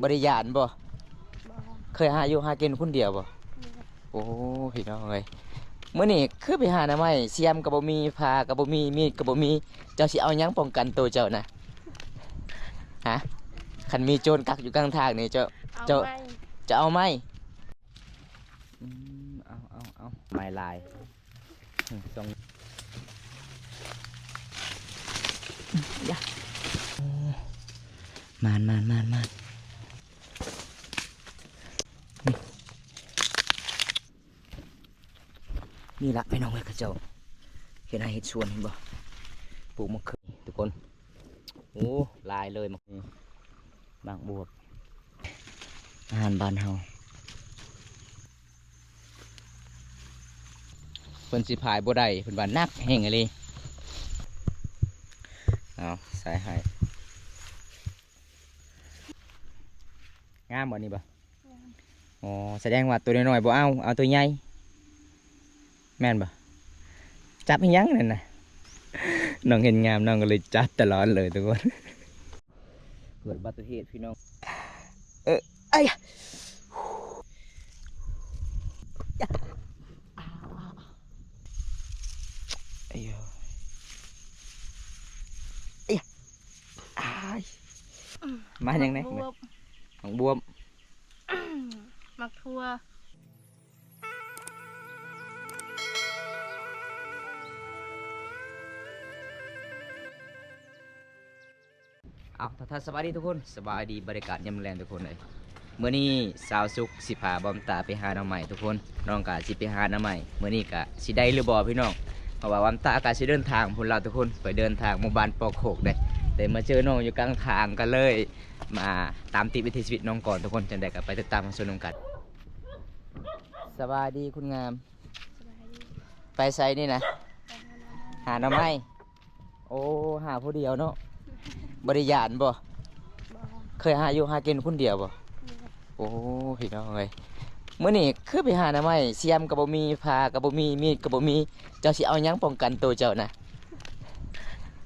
ບໍ່ໄດ້ຢ້ານບໍ່? ບໍ່. ເຄີຍຫາຢູ່ຫາກິນຄົນດຽວບໍ່? ແມ່ນ. ໂອ້ ພີ່ນ້ອງເອີຍ ມື້ນີ້ຄືໄປຫາໜໍ່ໄມ້ ສຽມກໍບໍ່ມີ ພ້າກໍບໍ່ມີ ມີດກໍບໍ່ມີ ເຈົ້າຊິເອົາຫຍັງປ້ອງກັນໂຕເຈົ້ານະ? ຮະ? ຄັນມີໂຈນກັກຢູ່ກາງທາງນີ້ ເຈົ້າ ເຈົ້າ ເອົາໄມ້ ເຈົ້າເອົາໄມ້? ອືມ ເອົາ ເອົາ ເອົາ ໄມ້ຫຼາຍ. ອືມ ສອງ ຢາ ມານ ມານ ມານ ມານ ນີ້ ນີ້ລະ ພີ່ນ້ອງເອີຍ ເຂົາເຈົ້າເຮັດໄຮ່ເຮັດສວນ ເຫັນບໍ່? ປູກໝາກເຂືອ ທຸກຄົນ. ໂອ້ ຫຼາຍເລີຍ ໝາກ ໝາກບວບ ອາຫານບ້ານເຮົາ. ເພິ່ນຊິພາຍບໍ່ໄດ້ ເພິ່ນວ່າໜັກແຮງອີ່ຫຼີ. ເອົາ ໃສ່ໃຫ້. ງາມບໍ່ນີ້ບໍ່? ງາມ. ອໍ ສະແດງວ່າໂຕນ້ອຍໆບໍ່ເອົາ ເອົາໂຕໃຫຍ່ ແມ່ນບໍ່? ຈັບເຮັດຫຍັງນັ້ນນະ? ນ້ອງເຫັນງາມ ນ້ອງກໍເລີຍຈັບຕະຫຼອດເລີຍທຸກຄົນ. ເກີດອຸບັດຕິເຫດພີ່ນ້ອງ. ເອີ ໄອ້ຍະ ໄອ້ຍະ ໄອ້ຍະ ອ້າຍ ມາຫຍັງແນ່? ໝາກບວບ ໝາກບວບ ໝາກຖົ່ວ. ເອົາ ທັກທາຍສະບາຍດີທຸກຄົນ ສະບາຍດີ ບັນຍາກາດຍາມແລງທຸກຄົນເອີຍ. ມື້ນີ້ສາວສຸກຊິພາບອມຕາໄປຫາໜໍ່ໄມ້ທຸກຄົນ. ນ້ອງກະຊິໄປຫາໜໍ່ໄມ້ ມື້ນີ້ກະຊິໄດ້ຫຼືບໍ່ພີ່ນ້ອງ? ເພາະວ່າບອມຕາກະຊິເດີນທາງພຸ້ນລະທຸກຄົນ ໄປເດີນທາງໝູ່ບ້ານປອກໂຄກເດ້. ໄດ້ມາເຈີນ້ອງຢູ່ກາງທາງ ກະເລີຍມາຕາມຕິດວິຖີຊີວິດນ້ອງກ່ອນທຸກຄົນ. ຈັ່ງໃດກະໄປຕິດຕາມຮັບຊົມນຳກັນ. ສະບາຍດີຄຸນງາມ. ສະບາຍດີ. ໄປໃສນີ້ນະ? ໄປຫາໜໍ່ໄມ້. ຫາໜໍ່ໄມ້. ໂອ້ ຫາຜູ້ດຽວເນາະ. ບໍ່ໄດ້ຢ້ານບໍ່? ບໍ່. ເຄີຍຫາຢູ່ຫາກິນຄົນດຽວບໍ່? ແມ່ນ. ໂອ້ ພີ່ນ້ອງເອີຍ ມື້ນີ້ຄືໄປຫາໜໍ່ໄມ້ ສຽມກໍບໍ່ມີ ພ້າກໍບໍ່ມີ ມີດກໍບໍ່ມີ ເຈົ້າຊິເອົາຫຍັງປ້ອງກັນໂຕເຈົ້ານະ?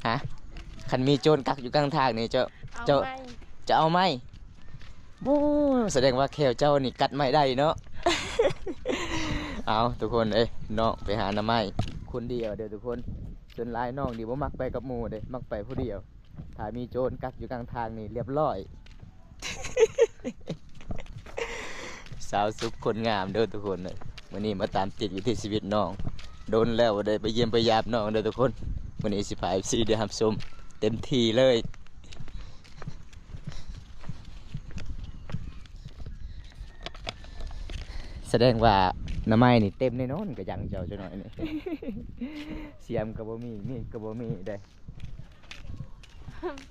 ຮະ? ຄັນມີໂຈນກັກຢູ່ກາງທາງນີ້ ເຈົ້າ ເຈົ້າ ເອົາໄມ້ ເຈົ້າເອົາໄມ້? ໂອ້ ສະແດງວ່າແຂ້ວເຈົ້ານີ້ກັດໄມ້ໄດ້ເນາະ. ເອົາ ທຸກຄົນເອີຍ ນ້ອງໄປຫາໜໍ່ໄມ້ຄົນດຽວເດີທຸກຄົນ. ສ່ວນຫຼາຍນ້ອງນີ້ບໍ່ມັກໄປກັບໝູ່ເດ້ ມັກໄປຜູ້ດຽວ. ຖ້າມີໂຈນກັກຢູ່ກາງທາງນີ້ລຽບລ້ອຍ. ສາວສຸກຄົນງາມເດີທຸກຄົນເອີຍ ມື້ນີ້ມາຕາມຕິດວິຖີຊີວິດນ້ອງ. ດົນແລ້ວບໍ່ໄດ້ໄປຢ້ຽມໄປຢາມນ້ອງເດີທຸກຄົນ. ມື້ນີ້ຊິພາເອັຟຊີໄດ້ຮັບຊົມເຕັມທີ່ເລີຍ. ສະແດງວ່າໜໍ່ໄມ້ນີ້ເຕັມແນ່ນອນ ກະຍັງເຈົ້າຈັກໜ້ອຍນີ້. ສຽມກໍບໍ່ມີ ມີດກໍບໍ່ມີເດ້.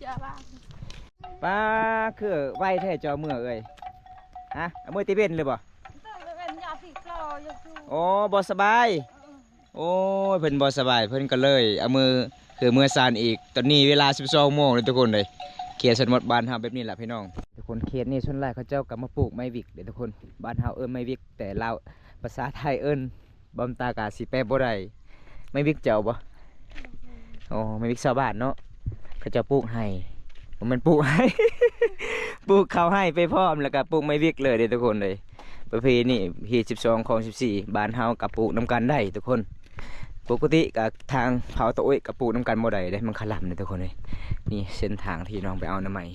ຈະວ່າ ປ້າ ຄືໄວແທ້ເຈົ້າເມືອເອີຍ. ຮະ? ເອົາເມືອແຕ່ເວັນເລີຍບໍ່? ແຕ່ເວັນຢາກຊິເຂົ້າ ຢາກຊິ ໂອ້ ບໍ່ສະບາຍ. ເອີ ໂອ້ຍ ເພິ່ນບໍ່ສະບາຍ ເພິ່ນກໍເລີຍເອົາມື ຄືເມືອຊານອີກ. ຕອນນີ້ເວລາສິບສອງໂມງແລ້ວທຸກຄົນເອີຍ. ເຂດຊົນນະບົດບ້ານເຮົາແບບນີ້ລະພີ່ນ້ອງ. ທຸກຄົນ ເຂດນີ້ສ່ວນຫຼາຍເຂົາເຈົ້າກໍມາປູກໄມ້ວິກເດ້ທຸກຄົນ. ບ້ານເຮົາເອີ້ນໄມ້ວິກ ແຕ່ລາວ ພາສາໄທເອີ້ນ ບອມຕາກະຊິແປບໍ່ໄດ້. ໄມ້ວິກເຈົ້າບໍ່? ອໍ ໄມ້ວິກຊາວບ້ານເນາະ ເຂົາເຈົ້າປູກໄຮ່ ບໍ່ແມ່ນປູກໄຮ່ ປູກເຂົ້າໄຮ່ໄປພ້ອມ ແລ້ວກະປູກໄມ້ວິກເລີຍເດ້ທຸກຄົນເອີຍ. ປະເພນີຮີດສິບສອງ ຄອງສິບສີ່ ບ້ານເຮົາກະປູກນຳກັນໄດ້ທຸກຄົນ. ປົກກະຕິກະທາງເຜົ່າຕາໂອ້ຍກະປູກນຳກັນບໍ່ໄດ້ເດ້ ມັນຄະລຳເດ້ທຸກຄົນເອີຍ. ນີ້ເສັ້ນທາງທີ່ນ້ອງໄປເອົາໜໍ່ໄມ້.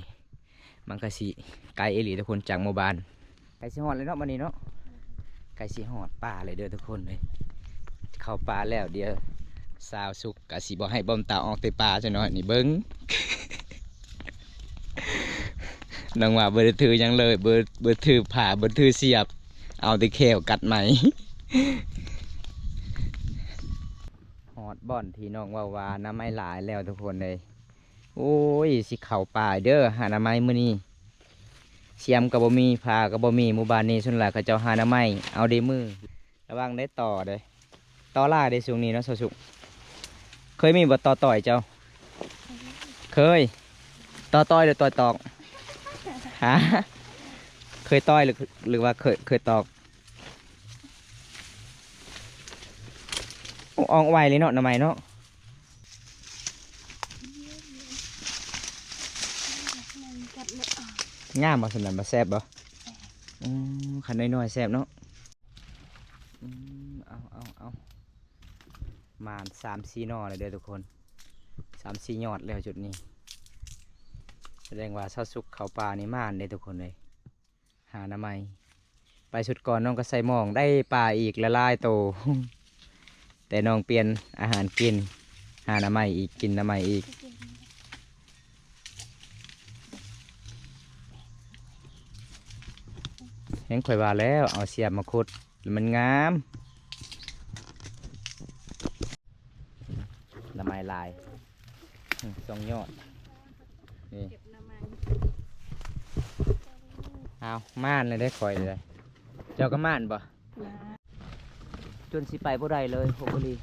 ມັນກະຊິໄກອີ່ຫຼີທຸກຄົນ ຈາກໝູ່ບ້ານ. ໃກ້ຊິຮອດແລ້ວເນາະ ມື້ນີ້ເນາະ ໃກ້ຊິຮອດປ່າແລ້ວເດີທຸກຄົນເອີຍ. ເຂົ້າປ່າແລ້ວ ດຽວສາວສຸກກະຊິບໍ່ໃຫ້ບອມຕາອອກແຕ່ປ່າຈັກໜ້ອຍນີ້ ເບິ່ງ ນ້ອງວ່າບໍ່ໄດ້ຖືຫຍັງເລີຍ ບໍ່ ບໍ່ຖືຜ້າ ບໍ່ຖືສຽບ ເອົາແຕ່ແຂ້ວກັດໄມ້. ຮອດບ່ອນທີ່ນ້ອງເວົ້າວ່າໜໍ່ໄມ້ຫຼາຍແລ້ວທຸກຄົນເອີຍ. ໂອ້ຍ ຊິເຂົ້າປ່າເດີ ຫາໜໍ່ໄມ້ມື້ນີ້. ສຽມກໍບໍ່ມີ ພ້າກໍບໍ່ມີ. ໝູ່ບ້ານນີ້ສ່ວນຫຼາຍເຂົາເຈົ້າຫາໜໍ່ໄມ້ເອົາເດມື. ລະວັງໄດ້ຕໍ່ເດີ ຕໍ່ຫຼາຍເດ້ຊ່ວງນີ້ເນາະ ສາວສຸກ. ເຄີຍມີບໍ່ຕໍ່ຕ່ອຍເຈົ້າ? ເຄີຍ. ຕໍ່ຕ່ອຍຫຼືຕໍ່ຕອກ? ຮະ? ເຄີຍຕ່ອຍ ຫຼື ຫຼືວ່າເຄີຍ ເຄີຍຕອກ? ໂອ້ ອອກໄວເລີຍເນາະ ໜໍ່ໄມ້ເນາະ. ງາມບໍ່ ສ່ຳນັ້ນບໍ່ ແຊບບໍ່? ອືມ ຄັນນ້ອຍໆແຊບເນາະ. ອືມ ເອົາ ເອົາ ເອົາ ໝານສາມສີ່ໜໍ່ແລ້ວເດີທຸກຄົນ ສາມສີ່ຍອດແລ້ວຈຸດນີ້. ສະແດງວ່າຊາວສຸກເຂົ້າປ່ານີ້ໝານເດ້ທຸກຄົນເອີຍ. ຫາໜໍ່ໄມ້ ໄປຊຸດກ່ອນນ້ອງກໍໃສ່ໝອງ ໄດ້ປາອີກຫຼາຍໆໂຕ ແຕ່ນ້ອງປ່ຽນອາຫານກິນ ຫາໜໍ່ໄມ້ອີກ ກິນໜໍ່ໄມ້ອີກ. ແຮງຂ້ອຍວ່າແລ້ວ ເອົາສຽມມາຂຸດ ແລ້ວມັນງາມ. ໜໍ່ໄມ້ຫຼາຍ ອືມ ສອງຍອດນີ້. ເກັບໜໍ່ໄມ້ ເອົາ ໝານເລີຍເດ້ຂ້ອຍເດ້. ເຈົ້າກໍໝານບໍ່? ຈົນຊິໄປບໍ່ໄດ້ເລີຍ ໂຮບເບີຣີ.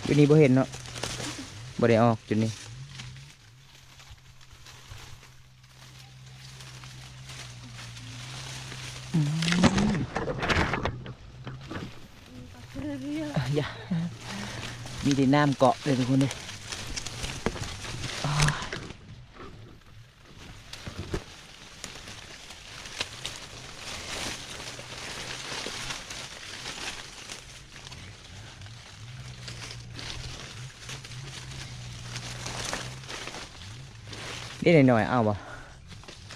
ຢູ່ນີ້ບໍ່ເຫັນເນາະ ບໍ່ໄດ້ອອກຈຸດນີ້. ອືມ ຢ່າ ມີແຕ່ນ້ຳເກາະເລີຍທຸກຄົນເອີຍ. ນີ້ໜ້ອຍໆ ເອົາບໍ່?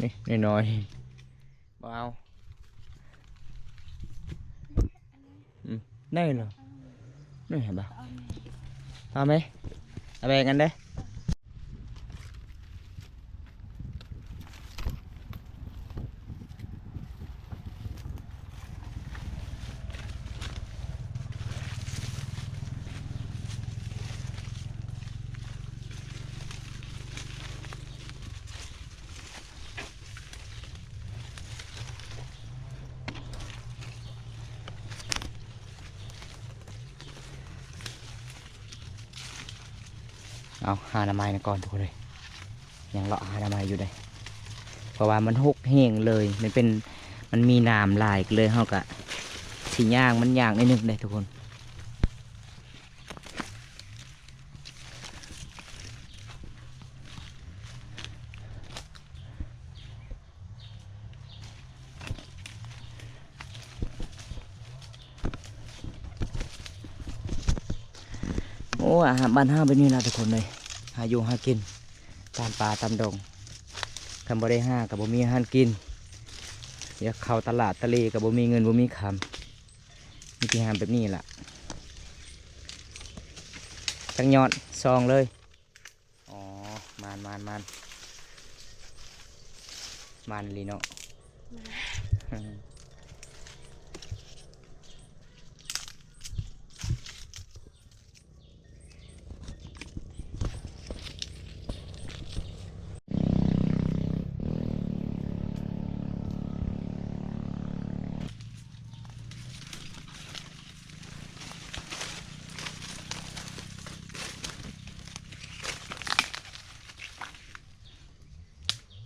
ນີ້ໜ້ອຍໆ ບໍ່ເອົາ. ອືມ ໄດ້ເນາະ ນີ້ເຫັນບໍ່? ເອົາໄໝ? ເອົາແບ່ງກັນເດ້. ເອົາ ຫາໜໍ່ໄມ້ນຳກ່ອນທຸກຄົນເອີຍ. ຍັງເລາະຫາໜໍ່ໄມ້ຢູ່ເດ້ ເພາະວ່າມັນຮົກແຮງເລີຍ ມັນເປັນ ມັນມີນ້ຳຫຼາຍ ກໍເລີຍເຮົາກະຊິຍ່າງມັນຍາກໜ້ອຍໜຶ່ງເດ້ທຸກຄົນ. ໂອ້ ອາຫານບ້ານເຮົາແບບນີ້ລະທຸກຄົນເອີຍ ຫາຢູ່ຫາກິນຕາມປ່າຕາມດົງ. ຄັນບໍ່ໄດ້ຫາກໍບໍ່ມີອາຫານກິນ ຢາກເຂົ້າຕະຫຼາດຕະເລກໍບໍ່ມີເງິນບໍ່ມີຄຳ ມີແຕ່ຫາແບບນີ້ລະ. ຈັກຍອດ? ສອງເລີຍ. ອໍ ມານໆໆ ມານອີ່ຫຼີເນາະ.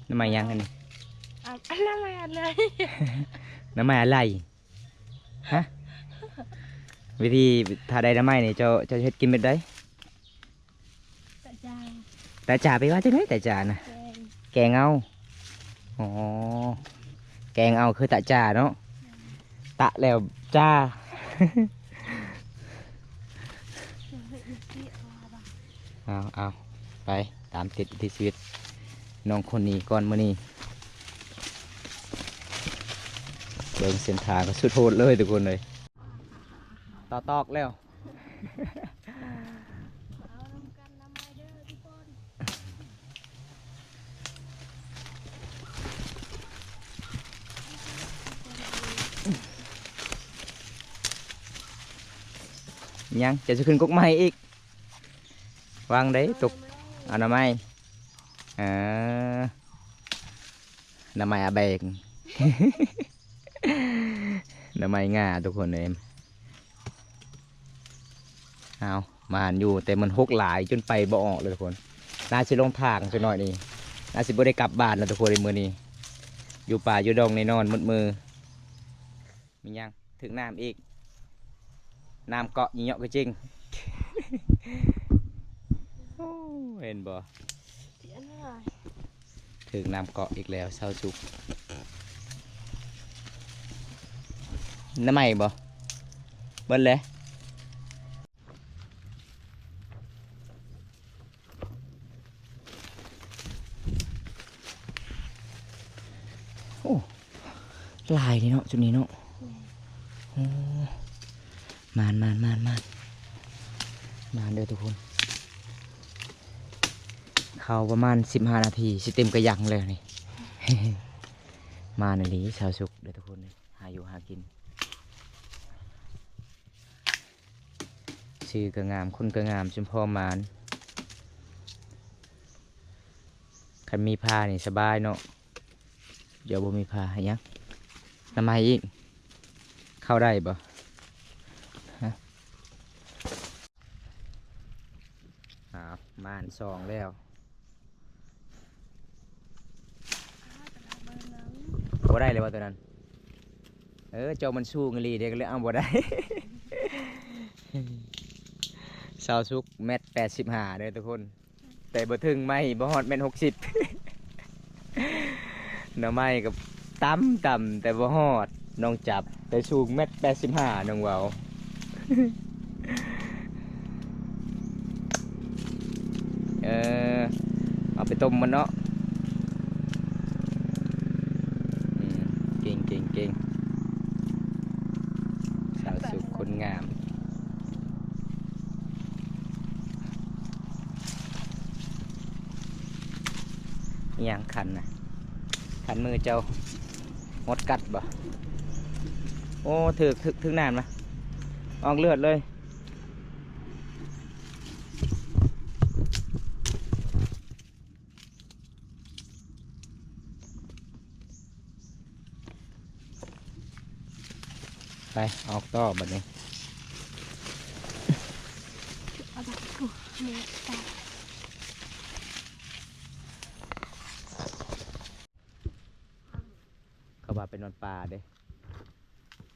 ໜໍ່ໄມ້ຫຍັງອັນນີ້? ອາ ໜໍ່ໄມ້ອາໄລ. ໜໍ່ໄມ້ອາໄລ? ຮະ? ວິທີຖ້າໄດ້ໜໍ່ໄມ້ນີ້ ເຈົ້າ ເຈົ້າເຮັດກິນແບບໃດ? ຕາຈາ ຕາຈາແປວ່າຈັ່ງໃດ? ຕາຈານະ ແກງ ແກງເອົາ. ອໍ ແກງເອົາຄືຕາຈາເນາະ ຕາແລ້ວຈາ. ເອົາ ເອົາ ໄປຕາມຕິດວິຖີຊີວິດນ້ອງຄົນນີ້ກ່ອນມື້ນີ້. ເບິ່ງເສັ້ນທາງກໍສຸດໂຫດເລີຍທຸກຄົນເອີຍ ຕໍ່ຕອກແລ້ວ. ເອົານຳກັນນຳມາເດີທຸກຄົນ. ຍັງ ຈະ ຈະຂຶ້ນກົກໄມ້ອີກ. ວາງໄດ້ຕົກ ເອົາໜໍ່ໄມ້ ເອີ ໜໍ່ໄມ້ອາແບງ ໜໍ່ໄມ້ງາທຸກຄົນເອີຍ. ເອົາ ມານຢູ່ ແຕ່ມັນຮົກຫຼາຍຈົນໄປບໍ່ອອກເລີຍທຸກຄົນ. ໜ້າຊິລົງທາງຈັກໜ້ອຍນີ້ ອາດຊິບໍ່ໄດ້ກັບບ້ານແລ້ວທຸກຄົນເອີຍ ມື້ນີ້ຢູ່ປ່າຢູ່ດົງແນ່ນອນໝົດມື້. ມີຫຍັງ? ຖືກນ້ຳອີກ ນ້ຳເກາະ ຍິງເຍາະກະຈິງ. ໂອ້ ເຫັນບໍ່? ຖືກນ້ຳເກາະອີກແລ້ວ ຊາວສຸກ. ໜໍ່ໄມ້ບໍ່? ເບິດແລ້ວ. ໂອ້ ຫຼາຍເດເນາະ ຈຸດນີ້ເນາະ. ໂອ້ ມານໆໆໆ ມານເດີທຸກຄົນ. ເຂົ້າປະມານສິບຫ້ານາທີ ຊິເຕັມກະຍັງແລ້ວນີ້. ມານອີ່ຫຼີ ຊາວສຸກເດີທຸກຄົນ ຫາຢູ່ຫາກິນ. ຊື່ກະງາມ ຄົນກະງາມ ສົມພໍໝານ. ຄັນມີພານີ້ສະບາຍເນາະ. ດຽວບໍ່ມີພາຫຍັງ ນ້ຳໃໝ່ອີກ ເຂົ້າໄດ້ບໍ່? ຮະ ອ້າວ ມານສອງແລ້ວ. ບໍ່ໄດ້ເລີຍວ່າຕົວນັ້ນ. ເອີ ເຈົ້າມັນສູງອີ່ຫຼີເດ້ ກະເລີຍເອົາບໍ່ໄດ້. ຊາວສຸກແມັດແປດສິບຫ້າເດີທຸກຄົນ ແຕ່ບໍ່ເຖິງໄມ້ ບໍ່ຮອດແມັດຫົກສິບ. ໜໍ່ໄມ້ກະຕ່ຳໆ ແຕ່ບໍ່ຮອດ ນ້ອງຈັບ ແຕ່ສູງແມັດແປດສິບຫ້າ ນ້ອງເວົ້າ. ເອີ ເອົາໄປຕົ້ມມັນເນາະ. ອືມ ເກັ່ງໆໆ ສາວສຸກຄົນງາມ. ອີ່ຫຍັງຄັນນະ? ຄັນມືເຈົ້າ ມົດກັດບໍ່? ໂອ້ ຖືກ ຖືກ ຖືກນ້ຳນະ ອອກເລືອດເລີຍ. ໄປ ອອກຕໍ່ບັດນີ້. ເຂົາວ່າໄປນອນປ່າເດ້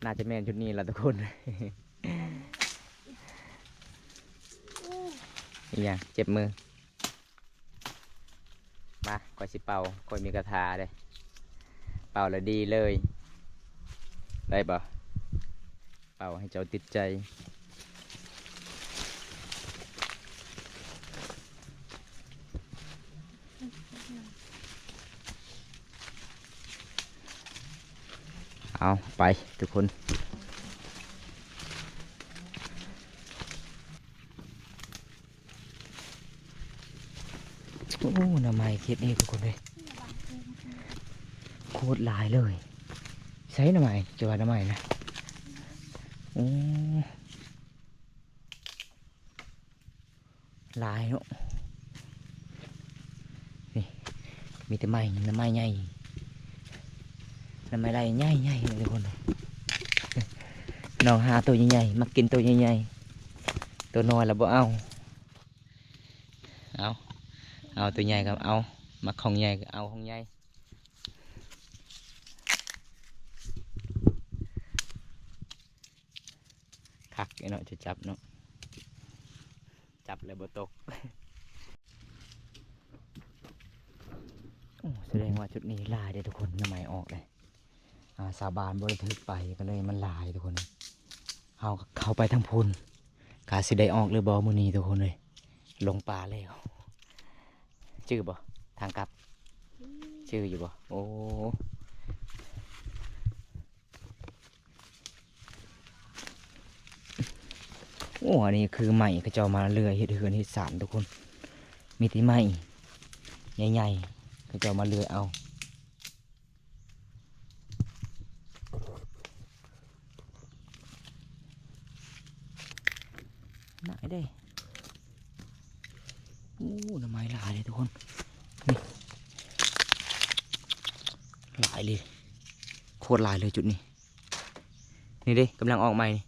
ໜ້າຈະແມ່ນຈຸດນີ້ລະທຸກຄົນ. ອີ່ຫຍັງ ເຈັບມື? ມາ ຂ້ອຍຊິເປົ່າ ຂ້ອຍມີຄາຖາເດ້ ເປົ່າແລ້ວດີເລີຍ ໄດ້ບໍ່? ເປົ່າໃຫ້ເຈົ້າຕິດໃຈ. ເອົາ ໄປທຸກຄົນ. ໂອ້ ໜໍ່ໄມ້ເຂດນີ້ທຸກຄົນເອີຍ ໂຄດຫຼາຍເລີຍ. ໃສໜໍ່ໄມ້? ຈະວ່າໜໍ່ໄມ້ນະ ໂອ້ ຫຼາຍເນາະ. ນີ້ ມີແຕ່ໄມ້ ໜໍ່ໄມ້ໃຫຍ່ ໜໍ່ໄມ້ໄລ່ໃຫຍ່ໆ ເລີຍທຸກຄົນ. ນ້ອງຫາໂຕໃຫຍ່ໆ ມັກກິນໂຕໃຫຍ່ໆ ໂຕນ້ອຍລະບໍ່ເອົາ. ເອົາ ເອົາໂຕໃຫຍ່ກະເອົາ ມັກຂອງໃຫຍ່ກະເອົາຂອງໃຫຍ່. ຄັກເນາະ ຈະຈັບເນາະ ຈັບແລ້ວບໍ່ຕົກ. ໂອ້ ສະແດງວ່າຈຸດນີ້ຫຼາຍເດ້ທຸກຄົນ ໜໍ່ໄມ້ອອກເດ້. ອ່າ ຊາວບ້ານບໍ່ໄດ້ຖືກໄປ ກະເລີຍມັນຫຼາຍທຸກຄົນ. ເຮົາເຂົ້າໄປທາງພຸ້ນ ກະຊິໄດ້ອອກຫຼືບໍ່ມື້ນີ້ທຸກຄົນເອີຍ. ລົງປ່າແລ້ວ ຈື່ບໍ່ ທາງກັບ? ຈື່ຢູ່ບໍ່? ໂອ້ ໂອ້ ອັນນີ້ຄືໄມ້ເຂົາເຈົ້າມາເລື່ອຍເຮັດເຮືອນເຮັດສານທຸກຄົນ. ມີແຕ່ໄມ້ໃຫຍ່ໆ ເຂົາເຈົ້າມາເລື່ອຍເອົາ. ຫຼາຍເດ້. ໂອ້ ໜໍ່ໄມ້ຫຼາຍເດ້ທຸກຄົນ ນີ້ ຫຼາຍເລີຍ ໂຄດຫຼາຍເລີຍຈຸດນີ້. ນີ້ເດ້ ກຳລັງອອກໃໝ່ນີ້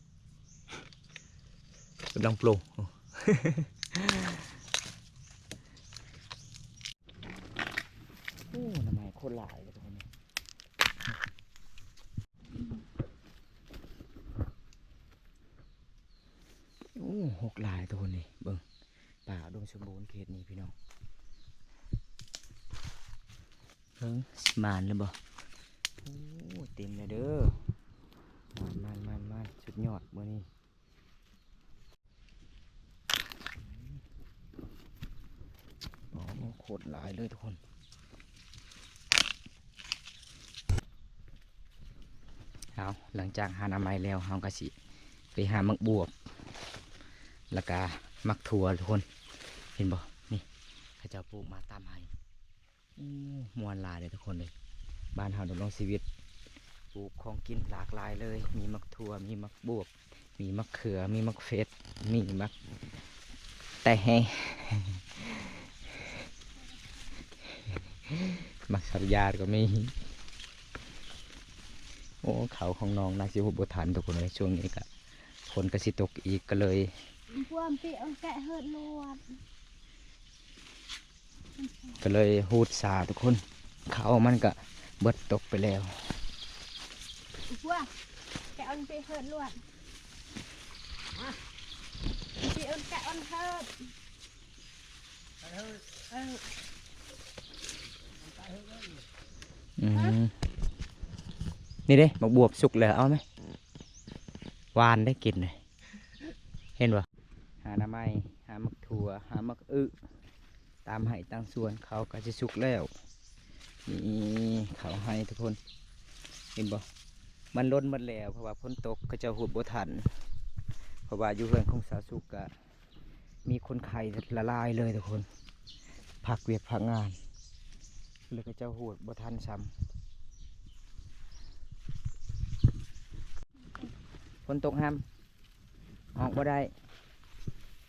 ກຳລັງໂປ່ງ. ໂອ້ ໂອ້ ຕົວນີ້ ເບິ່ງ ປ່າອຸດົມສົມບູນເຂດນີ້ພີ່ນ້ອງ. ເບິ່ງ ຊິໝານຫຼືບໍ່? ໂອ້ ເຕັມແລ້ວເດີ. ໝານໆໆໆ ສຸດຍອດມື້ນີ້. ໂອ້ ໂຄດຫຼາຍເລີຍທຸກຄົນ. ເອົາ ຫຼັງຈາກຫາໜໍ່ໄມ້ແລ້ວ ເຮົາກໍຊິໄປຫາໝາກບວບ ແລ້ວກະໝາກຖົ່ວທຸກຄົນ. ເຫັນບໍ່? ນີ້ ເຂົາເຈົ້າປູກມາຕາມໄຮ່. ໂອ້ ມ່ວນຫຼາຍເດ້ທຸກຄົນເອີຍ. ບ້ານເຮົາດຳລົງຊີວິດ ປູກຂອງກິນຫຼາກຫຼາຍເລີຍ. ມີໝາກຖົ່ວ ມີໝາກບວບ ມີໝາກເຂືອ ມີໝາກເຟດ ມີໝາກແຕງ ໝາກສັບຢາດກໍມີ. ໂອ້ ເຂົ້າຂອງນ້ອງໜ້າຊິຮຸບບໍ່ທັນທຸກຄົນເອີຍ. ຊ່ວງນີ້ກະຝົນກະຊິຕົກອີກ ກະເລີຍ ພວມປີອອນແກະເຮີດລວດ ກໍເລີຍຮູດສາທຸກຄົນ. ເຂົ້າມັນກະເບິດຕົກໄປແລ້ວ. ພວມແກະອອນປີເຮີດລວດ ປີອອນແກະອອນເຮີດ. ເອີ ອືມ ນີ້ເດ້ ໝາກບວບສຸກແລ້ວ ເອົາໄໝ? ຫວານໄດ້ກິນເດ້. ເຫັນບໍ່? ຫາໜໍ່ໄມ້ ຫາໝາກຖົ່ວ ຫາໝາກອຶ ຕາມໄຮ່ຕາມສວນ ເຂົ້າກໍຊິສຸກແລ້ວ. ນີ້ເຂົ້າໄຮ່ທຸກຄົນ ເຫັນບໍ່? ມັນຫຼົ່ນໝົດແລ້ວ ເພາະວ່າຝົນຕົກ ເຂົາເຈົ້າຮູດບໍ່ທັນ. ເພາະວ່າຢູ່ເຮືອນຂອງສາວສຸກກະມີຄົນໄຂ້ຫຼາຍໆເລີຍທຸກຄົນ ພັກວຽກພັກງານ ແລ້ວເຂົາເຈົ້າຮູດບໍ່ທັນຊ້ຳ. ຝົນຕົກຫ້ຳ ອອກບໍ່ໄດ້.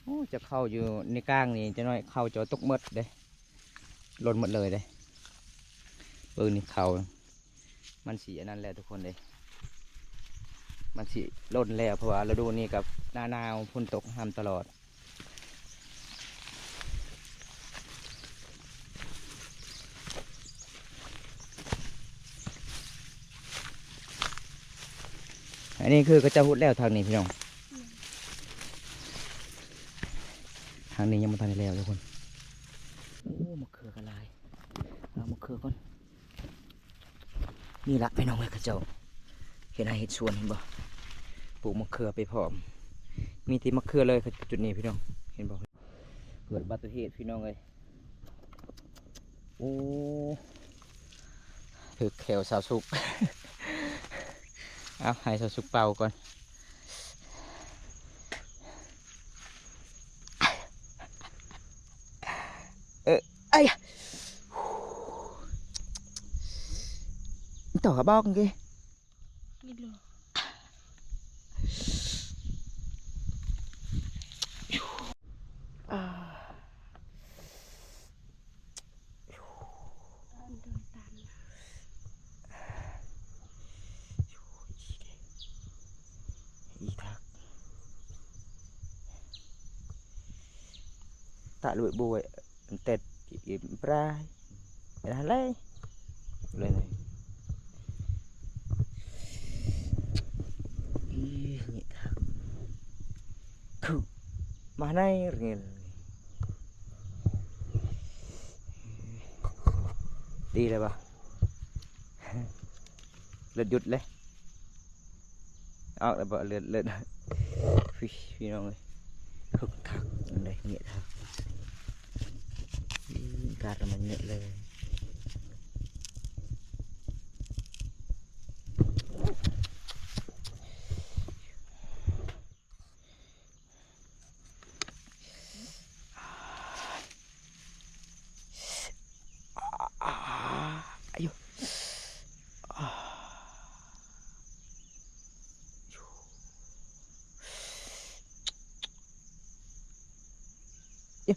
ໂອ້ ຈະເຂົ້າຢູ່ໃນກ້າງນີ້ ຈັກໜ້ອຍເຂົ້າຈະຕົກໝົດເດ້ ຫຼົ່ນໝົດເລີຍເດ້. ເບິ່ງນີ້ເຂົ້າ ມັນຊິອັນນັ້ນແຫຼະທຸກຄົນເດ້ ມັນຊິຫຼົ່ນແລ້ວ ເພາະວ່າລະດູນີ້ກັບໜ້າໜາວ ຝົນຕົກຫ້ຳຕະຫຼອດ. ອັນນີ້ຄືເຂົາເຈົ້າຮຸດແລ້ວທາງນີ້ພີ່ນ້ອງ ທາງນີ້ຍັງບໍ່ທັນໄດ້ແລ້ວທຸກຄົນ. ໂອ້ ມະເຂືອກໍຫຼາຍ ເອົາມະເຂືອກ່ອນ. ນີ້ລະພີ່ນ້ອງເອີຍ ເຂົາເຈົ້າເຮັດໄຮ່ເຮັດສວນ ເຫັນບໍ່? ປູກມະເຂືອໄປພ້ອມ ມີແຕ່ມະເຂືອເລີຍຈຸດນີ້ພີ່ນ້ອງ ເຫັນບໍ່? ເກີດອຸບັດຕິເຫດພີ່ນ້ອງເອີຍ ໂອ້ ຖືກແຂ້ວສາວສຸກ ເອົາໃຫ້ສາວສຸກເປົ່າກ່ອນ. ເອີ ໄອ້ຍະ ຕໍ່ກະບອກເກ ອີທັກ ຕະລຸຍບຸຍ ເຕັດອີບປາຍ ເຮັດຫັ້ນແຫຼະ ເລີຍ ອີ ນີ້ທັກ ຄື ມາໃນເງິນ ດີແລ້ວບໍ່? ເລືອດຢຸດເລີຍ ອອກແລ້ວບໍ່? ເລືອດ ເລືອດ ພີ່ນ້ອງເອີຍ ຄັກທັກ ອັນໃດເງຍທັກ ກາດມັນເງຍເລີຍ. ເອີ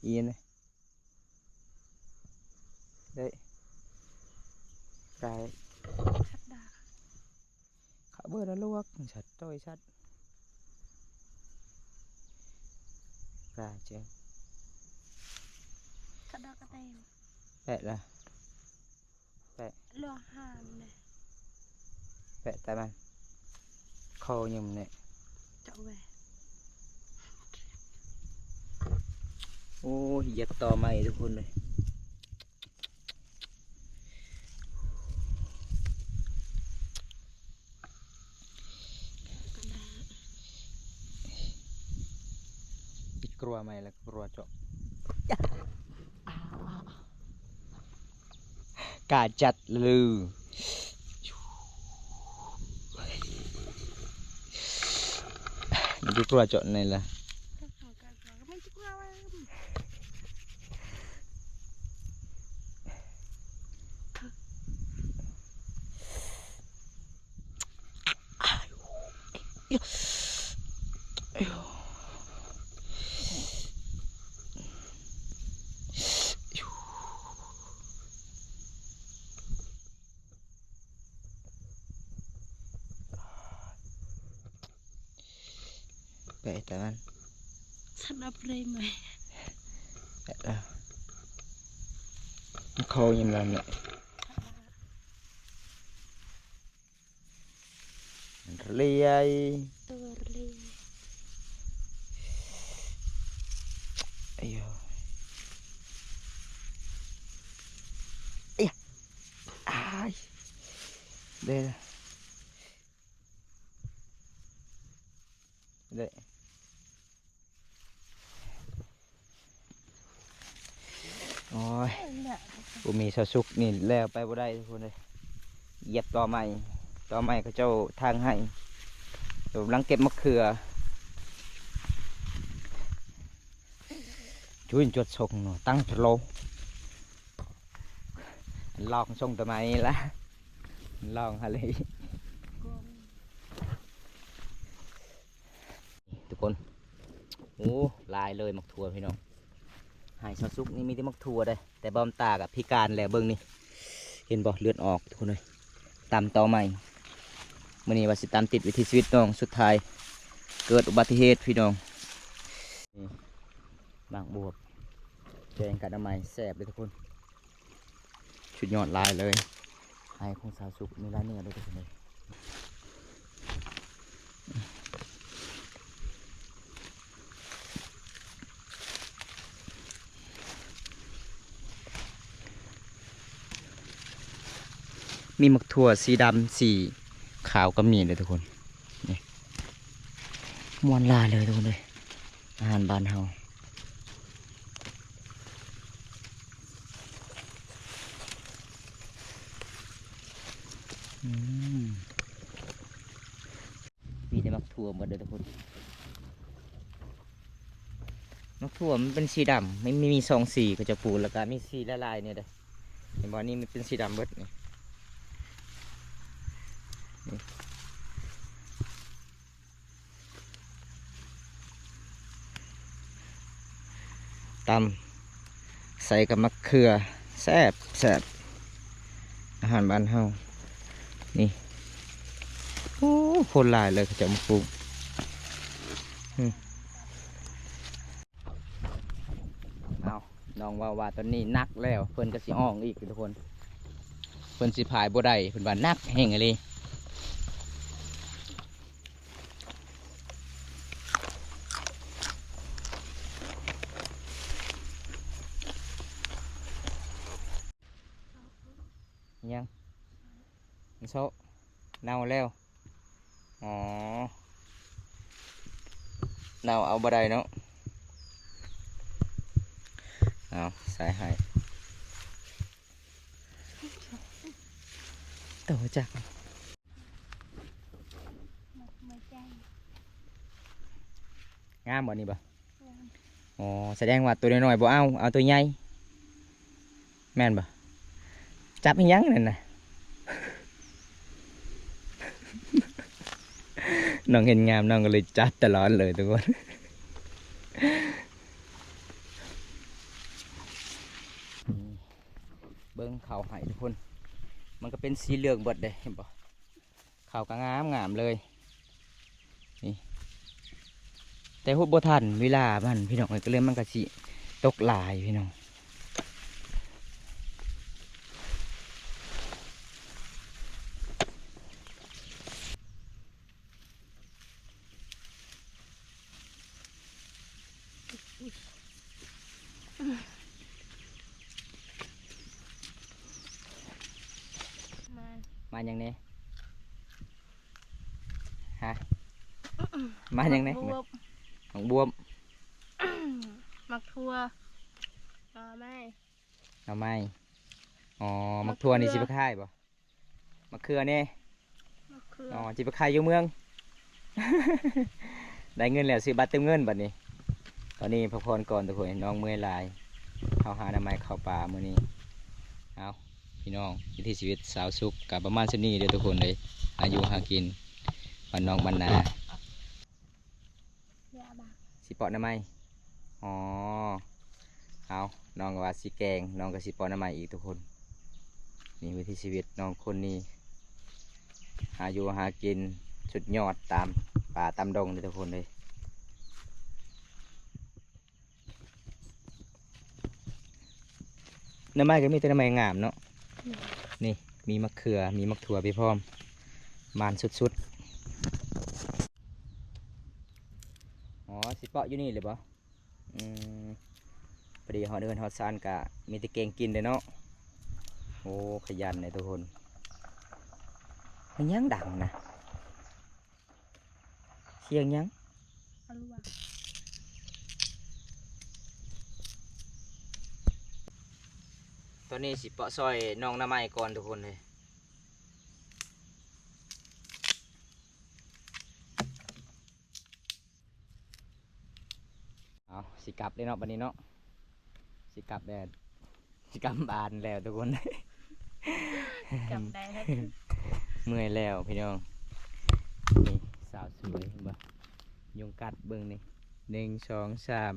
ອີ່ຫຍັງນີ້ ໄດ້ ໄດ້ ຂະເບີດລະລວກ ສັດ ໂຕຍສັດ ກາເຈີ ຂະດອກກະແຕ ແປະລະ ແປະ ລວກຫານເດ ແປະຕາມັນ ຄໍຍືມເນ ເຈາະແວ. ໂອ້ຍ ຢຽບຕໍໄມ້ທຸກຄົນເລີຍ. ຕິດກົວໄມ້ແລ້ວ ກົວເຈາະ ກ້າຈັດເລີຍ. ມັນຊິກົວເຈາະໃນລະ. ໄປຕາມັນ ສັນອາເປຣມ ມັນເຂົ້າຍາມນັ້ນແຫຼະ. ເລຍ ເອີ ເອີ ອ້າຍ ເດ້ ເດ້. ໂອ້ຍ ບໍ່ມີຊາວສຸກນີ້ແລ້ວໄປບໍ່ໄດ້ທຸກຄົນເອີຍ. ຢຽບຕໍໄມ້ ຕໍໄມ້ເຂົາເຈົ້າທາງໃຫ້ ກຳລັງເກັບໝາກເຂືອ. ຈຸ້ຍ ຈວດຊົງເນາະ ຕັ້ງໂລ ລອງຊົງຕະໄໝລະ ລອງຫາເລີຍ. ທຸກຄົນ ໂອ້ ຫຼາຍເລີຍໝາກຖົ່ວພີ່ນ້ອງ. ໄຮ່ຊາວສຸກນີ້ມີແຕ່ໝາກຖົ່ວເດ້ ແຕ່ບ່າວຕາກໍພິການແລ້ວ ເບິ່ງນີ້ ເຫັນບໍ່ ເລືອດອອກທຸກຄົນເອີຍ. ຕຳຕໍໃໝ່ ມື້ນີ້ວ່າຊິຕຳຕິດວິຖີຊີວິດນ້ອງ ສຸດທ້າຍເກີດອຸບັດຕິເຫດພີ່ນ້ອງ. ໝາກບວບ ແກງກັບໜໍ່ໄມ້ແຊບເດ້ທຸກຄົນ. ສຸດຍອດຫຼາຍເລີຍ ໄຮ່ຂອງຊາວສຸກມີຫຼາຍແນວເລີຍທຸກຄົນເອີຍ. ມີໝາກຖົ່ວສີດຳ ສີຂາວກໍມີເດ້ທຸກຄົນ. ນີ້ ມ່ວນຫຼາຍເລີຍທຸກຄົນເອີຍ. ອາຫານບ້ານເຮົາ ອືມ ມີແຕ່ໝາກຖົ່ວໝົດເດີທຸກຄົນ. ໝາກຖົ່ວມັນເປັນສີດຳ ມັນມີສອງສີ ເຂົາເຈົ້າປູກ ແລ້ວກໍມີສີຫຼາຍໆນີ້ເດ້ ເຫັນບໍ່? ນີ້ມັນເປັນສີດຳເບິດນີ້ ນີ້. ຕຳໃສ່ກັບໝາກເຂືອ ແຊບໆ ອາຫານບ້ານເຮົາ. ນີ້ ໂອ້ ຄົນຫຼາຍເລີຍ ເຂົາເຈົ້າມາປູກ. ອືມ ເອົາ ນ້ອງເວົ້າວ່າຕອນນີ້ໜັກແລ້ວ ເພິ່ນກໍຊິອອກອີກທຸກຄົນ. ເພິ່ນຊິພາຍບໍ່ໄດ້ ເພິ່ນວ່າໜັກແຮງອີ່ຫຼີ. ຫຍັງ? ມັນເຊາະ ເນົ່າແລ້ວ. ອໍ ເນົ່າເອົາບໍ່ໄດ້ເນາະ. ເອົາ ໃສ່ໃຫ້ ໂຕຈັກ ງາມບໍ່ນີ້ບໍ່? ອໍ ສະແດງວ່າໂຕນ້ອຍໆບໍ່ເອົາ ເອົາໂຕໃຫຍ່ ແມ່ນບໍ່? ຈັບອີຫຍັງນັ້ນນະ? ນ້ອງເຫັນງາມ ນ້ອງກໍເລີຍຈັບຕະຫຼອດເລີຍທຸກຄົນ. ເບິ່ງເຂົ້າໃຫ້ທຸກຄົນ ມັນກໍເປັນສີເຫຼືອງເບິດເດ້ ເຫັນບໍ່? ເຂົ້າກໍງາມໆເລີຍນີ້ ແຕ່ຫົດບໍ່ທັນເວລາມັນພີ່ນ້ອງເອີຍ ກໍເລີຍມັນກໍຊິຕົກຫຼາຍພີ່ນ້ອງ. ອຸ້ຍ ມາຫຍັງແດ່? ຮະ? ມາຫຍັງແດ່? ໝາກບວບ ໝາກບວບ ໝາກຖົ່ວ ໜໍ່ໄມ້ ໜໍ່ໄມ້. ອໍ ໝາກຖົ່ວນີ້ ໝາກເຂືອ ຊິໄປຂາຍບໍ່? ໝາກເຂືອເດ້ ໝາກເຂືອ ອໍ ຊິໄປຂາຍຢູ່ເມືອງ. ໄດ້ເງິນແລ້ວ ຊື້ບັດເຕີມເງິນບັດນີ້. ຕອນນີ້ພັກຜ່ອນກ່ອນທຸກຄົນ ນ້ອງເມື່ອຍຫຼາຍ. ເຮົາຫາໜໍ່ໄມ້ເຂົ້າປ່າມື້ນີ້. ເອົາ ພີ່ນ້ອງ ວິຖີຊີວິດຊາວສຸກກະປະມານສ່ຳນີ້ເດີທຸກຄົນເອີຍ. ຫາຢູ່ຫາກິນບ້ານນອກບ້ານນາ. ຊິເປາະໜໍ່ໄມ້. ອໍ ເອົາ ນ້ອງກະວ່າຊິແກງ ນ້ອງກະຊິເປາະໜໍ່ໄມ້ອີກທຸກຄົນ. ນີ້ວິຖີຊີວິດນ້ອງຄົນນີ້ ຫາຢູ່ຫາກິນສຸດຍອດຕາມປ່າຕາມດົງເດີທຸກຄົນເອີຍ. ໜໍ່ໄມ້ກະມີແຕ່ໜໍ່ໄມ້ງາມເນາະ. ນີ້ມີໝາກເຂືອ ມີໝາກຖົ່ວໄປພ້ອມ ໝານສຸດໆ. ອໍ ຊິເປາະຢູ່ນີ້ເລີຍບໍ່? ອືມ ພໍດີຮອດເຮືອນຮອດຊານກະມີແຕ່ແກງກິນເດ້ເນາະ. ໂອ້ ຂະຫຍັນເດ້ທຸກຄົນ. ມັນຫຍັງດັງນະ? ສຽງຫຍັງ? ອາລະວາດ. ຕອນນີ້ຊິເປາະຊ່ອຍນ້ອງໜໍ່ໄມ້ກ່ອນທຸກຄົນເອີຍ. ເອົາ ຊິກັບເດ້ເນາະ ບັດນີ້ເນາະ ຊິກັບແລ້ວ ຊິກັບບ້ານແລ້ວທຸກຄົນ. ກັບໄດ້ ເມື່ອຍແລ້ວພີ່ນ້ອງ. ນີ້ສາວສວຍ ເຫັນບໍ່? ຍຸງກັດ ເບິ່ງນີ້ ໜຶ່ງ ສອງ ສາມ.